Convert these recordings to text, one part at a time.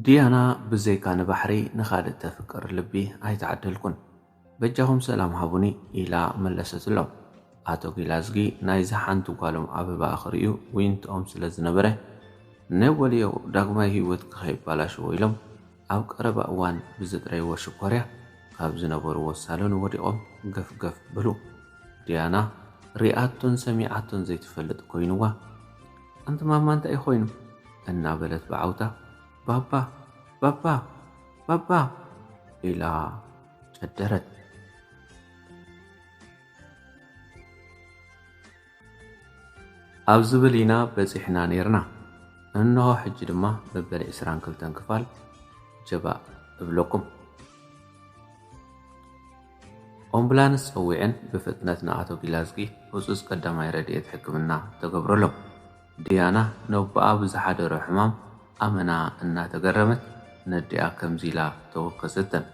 ዲያና ብዘይካ ንባሕሪ ንኻልእ ተፍቅር ልቢ ኣይተዓደልኩን። በጃኹም ሰላም ሃቡኒ ኢላ መለሰትሎም። ኣቶ ጊላዝጊ ናይዛ ሓንቲ ጓሎም ኣበባ ክርእዩ ዊንትኦም ስለ ዝነበረ፣ ነወልዮ ዳግማይ ህይወት ከይባላሽዎ ኢሎም ኣብ ቀረባ እዋን ብዝጥረይዎ ሽኮርያ ካብ ዝነበርዎ ሳሎን ወዲቖም ገፍገፍ በሉ። ዲያና ሪኣቶን ሰሚዓቶን ዘይትፈልጥ ኮይንዋ፣ "ኣንቲ ማማ እንታይ ኮይኑ?" እናበለት ብዓውታ፣ "ባባ፣ ባባ፣ ባባ!" ኢላ ጨደረት። ኣብ ዝብል ኢና በጺሕና ኔርና። እንሆ ሕጂ ድማ መበል ዕስራን ክልተን ክፋል ጀባእ እብለኩም። ኦምቡላንስ ጸዊዐን ብፍጥነት ንኣቶ ጊላዝጊ ህጹጽ ቀዳማይ ረድኤት ሕክምና ተገብረሎም። ዲያና ነቦኣ ብዝሓደሮ ሕማም ኣመና እናተገረመት ነዲኣ ከምዚ ኢላ ተወከሰተን።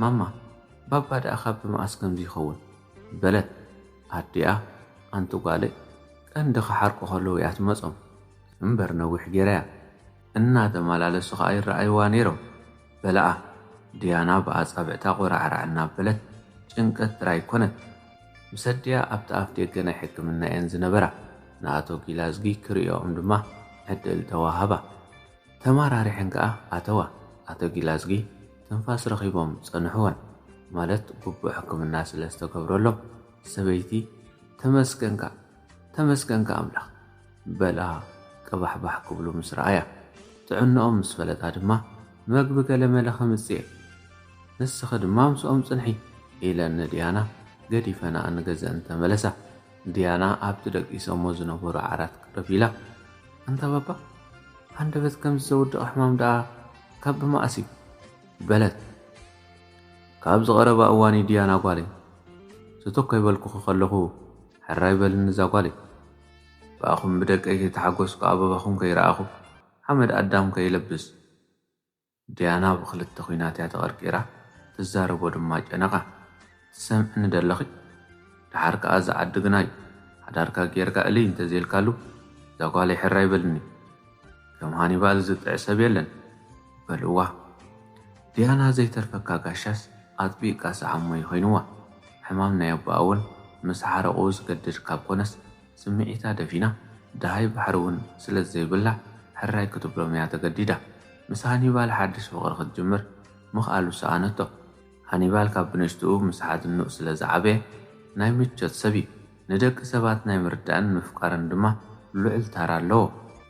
"ማማ፣ ባባ ደኣ ካብ መኣስ ከምዚ ይኸውን?" በለት። ኣዲኣ፣ "ኣንቲ ጓለይ፣ ቀንዲ ክሓርቁ ከለዉ እያ ትመጾም። እምበር ነዊሕ ገይራያ። እናተመላለሱ ኸኣ ይረኣይዋ ነይሮም" በላኣ። ዲያና ብኣጻብዕታ ቆራዕራዕ እናበለት፣ ጭንቀት ጥራይ ኣይኮነን። ምስ ኣዲኣ ኣብቲ ኣፍ ደገ ናይ ሕክምና እየን ዝነበራ። ንኣቶ ጊላዝጊ ክርእዮኦም ድማ ዕድል ተዋሃባ። ተማራሪሐን ከኣ ኣተዋ። ኣቶ ጊላዝጊ ትንፋስ ረኺቦም ጸንሕወን፣ ማለት ግቡእ ሕክምና ስለ ዝተገብረሎም፣ ሰበይቲ "ተመስገንካ፣ ተመስገንካ ኣምላኽ" በላ ቀባሕባሕ ክብሉ ምስ ረኣያ። ጥዕንኦም ምስ ፈለጣ ድማ "መግቢ ገለመለ ከምጽእ እየ፣ ንስኺ ድማ ምስኦም ጽንሒ" ኢለን ንዲያና ገዲፈንኣ ንገዝአን ተመለሳ። ዲያና ኣብቲ ደቂሶሞ ዝነበሩ ዓራት ቅርብ ኢላ፣ "ኣንታ ባባ፣ ሃንደበት ከምዚ ዘውድቕ ሕማም ደኣ ካብ ብመኣስ እዩ?" በለት። "ካብ ዝቐረባ እዋን እዩ ዲያና ጓለይ። ስቶ ከይበልኩኺ ከለኹ ሕራይ በልኒ እዛ ጓለይ። ብኣኹም ብደቀይ ከይተሓጎስኩ ኣበባኹም ከይረኣኹ ሓመድ ኣዳም ከይለብስ" ዲያና ብኽልተ ኲናት እያ ተቐርቂራ፣ ትዛረቦ ድማ ጨነቓ። "ትሰምዕኒ ደለኺ? ደሓር ከኣ እዚ ዓዲ ግና እዩ። ሓዳርካ ጌርካ እልይ እንተዘይልካሉ፣ እዛ ጓለይ ሕራይ በልኒ። ከም ሃኒባል ዝጥዕ ሰብ የለን" በልዋ። ዲያና ዘይተርፈካ ጋሻስ ኣጥቢቕካ ሰዓሞይ ኮይንዋ። ሕማም ናይ ኣቦኣ እውን ምስ ሓረቑ ዝገድድ ካብ ኮነስ፣ ስምዒታ ደፊና፣ ደሃይ ባሕሪ እውን ስለ ዘይብላ፣ ሕራይ ክትብሎም እያ ተገዲዳ። ምስ ሃኒባል ሓድሽ ፍቕሪ ክትጅምር ምኽኣሉ ሰኣነቶ። ሃኒባል ካብ ብንእሽትኡ ምስ ሓትንኡ ስለ ዝዓበየ፣ ናይ ምቾት ሰብ እዩ። ንደቂ ሰባት ናይ ምርዳእን ምፍቃርን ድማ ልዑል ታራ ኣለዎ።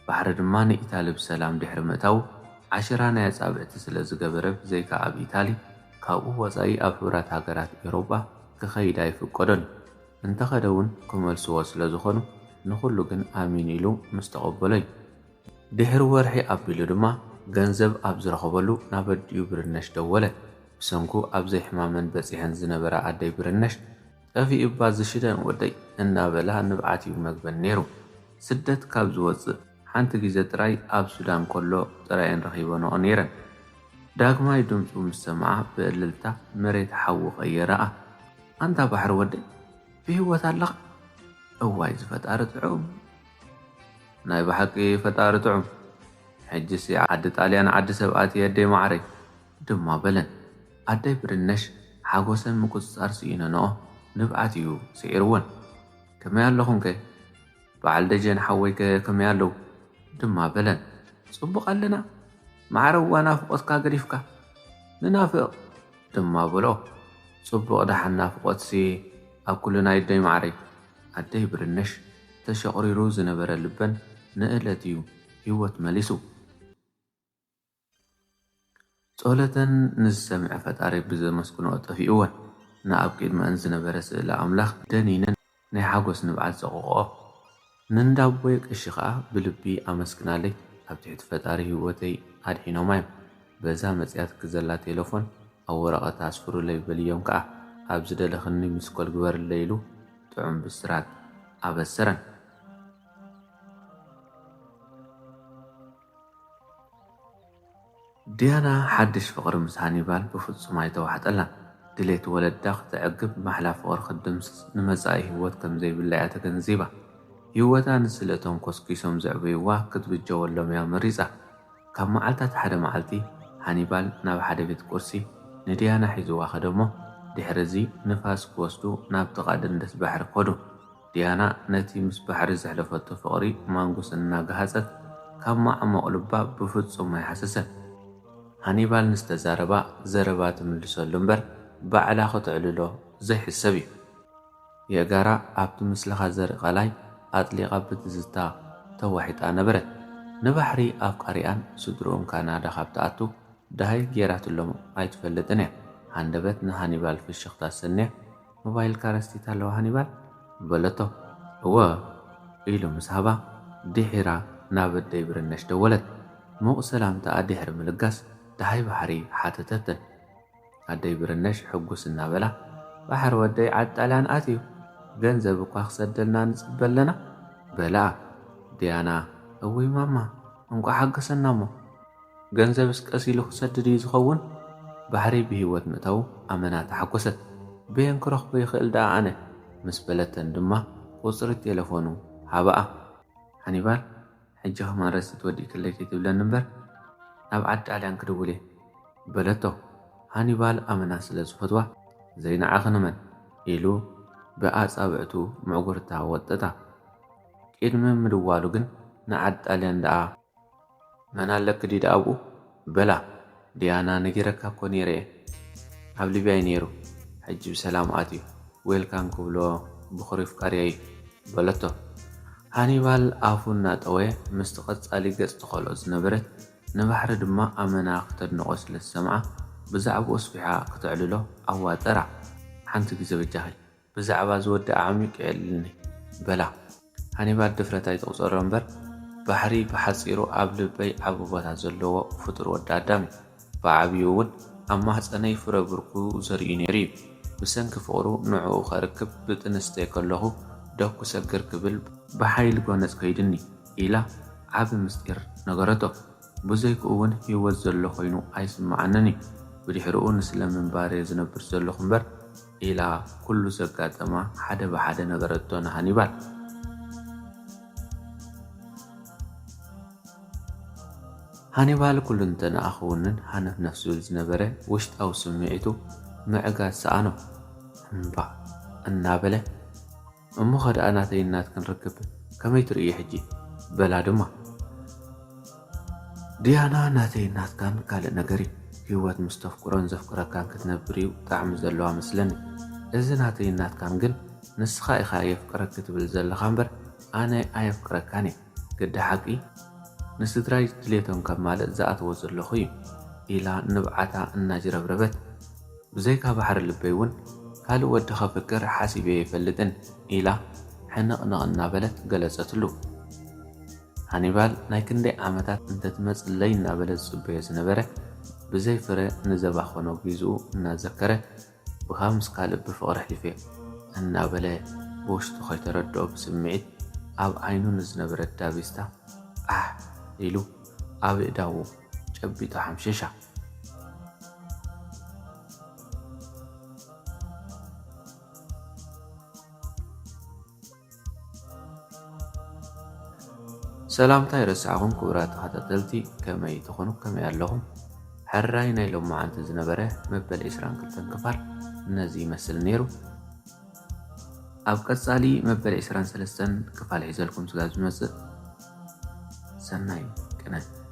ባሕሪ ድማ ንኢታሊ ብሰላም ድሕሪ ምእታዉ፣ ዓሸራ ናይ ኣጻብዕቲ ስለ ዝገበረ፣ ብዘይካ ኣብ ኢታሊ፣ ካብኡ ወጻኢ ኣብ ሕቡራት ሃገራት ኤውሮጳ ክኸይድ ኣይፍቀዶን እዩ። እንተኸደ እውን ክመልስዎ ስለ ዝኾኑ፣ ንኹሉ ግን ኣሚን ኢሉ ምስ ተቐበሎ እዩ። ድሕሪ ወርሒ ኣቢሉ ድማ፣ ገንዘብ ኣብ ዝረኸበሉ፣ ናብ ኣዲኡ ብርነሽ ደወለ። ብሰንኩ ኣብ ዘይሕማመን በጺሐን ዝነበራ ኣደይ ብርነሽ፣ "ጠፊኡባ ዝሽደን ወደይ" እናበላ ንብዓት እዩ መግበን ነይሩ። ስደት ካብ ዝወጽእ ሓንቲ ግዜ ጥራይ ኣብ ሱዳን ከሎ ጥራየን ረኺበንኦ ነይረን። ዳግማይ ድምጹ ምስ ሰምዓ ብእልልታ መሬት ሓዊ ቀየረኣ። "ኣንታ ባሕሪ ወደይ፣ ብህይወት ኣለኻ? እዋይ ዝፈጣሪ ጥዑም!" "ናይ ብሓቂ ፈጣሪ ጥዑም! ሕጂሲ ዓዲ ጣልያን ዓዲ ሰብ ኣትየ ኣደይ መዓረይ" ድማ በለን። ኣደይ ብርነሽ ሓጎሰን ምቁጽጻር ስኢነንኦ፣ ንብዓት እዩ ስዒርወን። "ከመይ ኣለኹምከ? በዓል ደጀን ሓወይከ ከመይ ኣለዉ?" ድማ በለን። "ጽቡቕ ኣለና፣ ማዕረ እዋ ናፍቖትካ ገዲፍካ ንናፍቕ" ድማ በሎ። "ጽቡቕ ደሓን ናፍቖትሲ ኣብ ኩሉ ናይ ኣደይ ማዕረይ" ኣደይ ብርነሽ ተሸቑሪሩ ዝነበረ ልበን ንእለት እዩ ህይወት መሊሱ። ጸሎተን ንዝሰምዐ ፈጣሪ ብዘመስግንኦ ጠፊእወን፣ ንኣብ ቅድመአን ዝነበረ ስእለ ኣምላኽ ደኒነን ናይ ሓጎስ ንብዓት ዘቐቕኦ። ንእንዳቦይ ቀሺ ኸኣ ብልቢ ኣመስግናለይ፣ ኣብ ትሕቲ ፈጣሪ ህይወተይ ኣድሒኖማ እዮም። በዛ መጺኣትኪ ዘላ ቴለፎን ኣብ ወረቐት ኣስፍሩለይ በልዮም ከኣ፣ ኣብ ዝደለኽኒ ሚስኮል ግበርለይ ኢሉ ጥዑም ብስራት ኣበሰረን። ዲያና ሓድሽ ፍቕሪ ምስ ሃኒባል ብፍጹም ኣይተዋሕጠላን። ድሌት ወለዳ ክተዕግብ፣ ማሕላ ፍቕሪ ክትድምስስ፣ ንመጻኢ ህይወት ከም ዘይብላ እያ ተገንዚባ። ህይወታ ንስለቶም ኮስኪሶም ዘዕበይዋ ክትብጀወሎም እያ መሪጻ። ካብ መዓልታት ሓደ መዓልቲ ሃኒባል ናብ ሓደ ቤት ቁርሲ ንዲያና ሒዝዋ ከደሞ፣ ድሕሪ እዚ ንፋስ ክወስዱ ናብ ጥቓ ደንደስ ባሕሪ ከዱ። ዲያና ነቲ ምስ ባሕሪ ዘሕለፈቶ ፍቕሪ ማንጉስ እናገሃጸት ካብ ማዕሙቕ ልባ ብፍጹም ኣይሃሰሰን። ሃኒባል ንዝተዛረባ ዘረባ ትምልሰሉ እምበር ባዕላ ከተዕልሎ ዘይሕሰብ እዩ። የእጋራ ኣብቲ ምስልኻ ዘርኢ ቐላይ ኣጥሊቓ ብትዝታ ተዋሒጣ ነበረት። ንባሕሪ ኣፍቃሪኣን ስድርኡን ካናዳ ካብ ትኣቱ ደሃይ ጌራትሎም ኣይትፈልጥን እያ። ሃንደበት ንሃኒባል ፍሽኽታ ሰንያ፣ "ሞባይልካ ረስቲታ ኣለዋ ሃኒባል?" በለቶ። "እወ" ኢሉ ምስ ሃባ፣ ድሒራ ናብ ኣደይ ብርነሽ ደወለት። ሙቕ ሰላምታኣ ድሕሪ ምልጋስ፣ ደሃይ ባሕሪ ሓተተተን። ኣደይ ብርነሽ ሕጉስ እናበላ፣ "ባሕሪ ወደይ ዓዲ ጣልያን ኣትዩ፣ ገንዘብ እኳ ክሰደልና ንጽበ ኣለና" በለኣ። ዲያና፣ "እውይ ማማ፣ እንቋዕ ሓገሰና እሞ፣ ገንዘብስ ቀስ ኢሉ ክሰድድ እዩ ዝኸውን?" ባሕሪ ብህይወት ምእታዉ ኣመና ተሓጎሰት። "በየን ክረኽቦ ይኽእል ደኣ ኣነ?" ምስ በለተን ድማ ቁጽሪ ቴሌፎኑ ሃባኣ። ሃኒባል፣ "ሕጂ ከማን ረሲት ወዲእክለይ ከይትብለኒ እምበር፣ ናብ ዓዲ ጣልያን ክድውል እየ" በለቶ። ሃኒባል ኣመና ስለ ዝፈትዋ፣ "ዘይንዓኺ ንመን?" ኢሉ ብኣጻብዕቱ ምዕጉርታ ወጠጣ። ቅድሚ ምድዋሉ ግን ንዓዲ ጣልያን ደኣ "መን ኣለኪ ድዩ ደኣ ኣብኡ?" በላ። ዲያና፣ "ነጊረካ እኮ ነይረ እየ። ኣብ ሊብያ እዩ ነይሩ። ሕጂ ብሰላም ኣትዩ። ዌልካም ክብሎ ብኹሪ ፍቃድያ እዩ" በለቶ። ሃኒባል ኣፉ እናጠወየ ምስቲ ቀጻሊ ገጽ ትኸልኦ ዝነበረት፣ ንባሕሪ ድማ ኣመና ክተድንቖ ስለ ዝሰምዓ፣ ብዛዕባኡ ኣስፊሓ ክተዕልሎ ኣዋጠራ። "ሓንቲ ግዜ በጃኺ፣ ብዛዕባ እዚ ወዲ ኣዕሚቑ የዕልልኒ" በላ። ሃኒባል ድፍረት ኣይትቑጸሮ እምበር፣ ባሕሪ ብሓጺሩ ኣብ ልበይ ዓቢ ቦታ ዘለዎ ፍጡር ወዲ ኣዳም እዩ። ብዓቢኡ እውን ኣብ ማህጸነይ ፍረ ብርኩ ዘርእዩ ነይሩ እዩ። ብሰንኪ ፍቕሩ ንዕኡ ከርክብ ብጥንስተይ ከለኹ ደኩ ሰግር ክብል ብሓይሊ ጎነጽ ከይድኒ ኢላ ዓቢ ምስጢር ነገረቶ። ብዘይክኡ እውን ህይወት ዘሎ ኮይኑ ኣይስምዓንን እዩ። ብድሕሪኡ ንስለ ምንባር እየ ዝነብር ዘለኹ እምበር ኢላ ኩሉ ዘጋጠማ ሓደ ብሓደ ነገረቶ ንሃኒባል። ሃኒባል ኩልንተናኣ ክውንን ሃነፍነፍ ዝብል ዝነበረ ውሽጣዊ ስምዒቱ ምዕጋስ ሰኣኖ። "እምባእ" እናበለ፣ "እሞ ኸ ደኣ ናተይን ናትክን ርክብ ከመይ ትርእዮ ሕጂ?" በላ ድማ። ዲያና፣ "ናተይን ናትካን ካልእ ነገር እዩ። ህይወት ምስ ተፍቅሮን ዘፍቅረካን ክትነብር እዩ ጣዕሚ ዘለዋ መስለኒ። እዚ ናተይን ናትካን ግን ንስኻ ኢኻ የፍቅረኪ ትብል ዘለኻ እምበር ኣነ ኣየፍቅረካን እየ። ግዲ ሓቂ ንስድራይ ድሌቶም ከማልእ ዝኣትዎ ዘለኹ እዩ" ኢላ ንብዓታ እናጅረብረበት፣ "ብዘይካ ባሕሪ ልበይ እውን ካልእ ወዲ ከፍቅር ሓሲበ ኣይፈልጥን" ኢላ ሕንቕንቕ እናበለት ገለጸትሉ። ሃኒባል ናይ ክንደይ ዓመታት እንተትመጽለይ እናበለ ዝጽበዮ ዝነበረ ብዘይ ፍረ ንዘባኸኖ ግዜኡ እናዘከረ፣ "ብኻ ምስ ካልእ ብፍቕሪ ኣሕሊፈ" እናበለ ብውሽጡ ከይተረድኦ ብስምዒት ኣብ ዓይኑ ንዝነበረት ዳቤስታ ኣሕ ኢሉ ኣብ ኣእዳዉ ጨቢጡ ሓምሸሻ። ሰላምታ ይረስዓኹም ክቡራት ተኸታተልቲ፣ ከመይ ትኾኑ? ከመይ ኣለኹም? ሕራይ ናይ ሎማዓንቲ ዝነበረ መበል ዕስራን ክልተን ክፋል ነዚ ይመስል ነይሩ። ኣብ ቀጻሊ መበል ዕስራን ሰለስተን ክፋል ሒዘልኩም ስጋብ ዝመጽእ፣ ሰናይ ቅነ።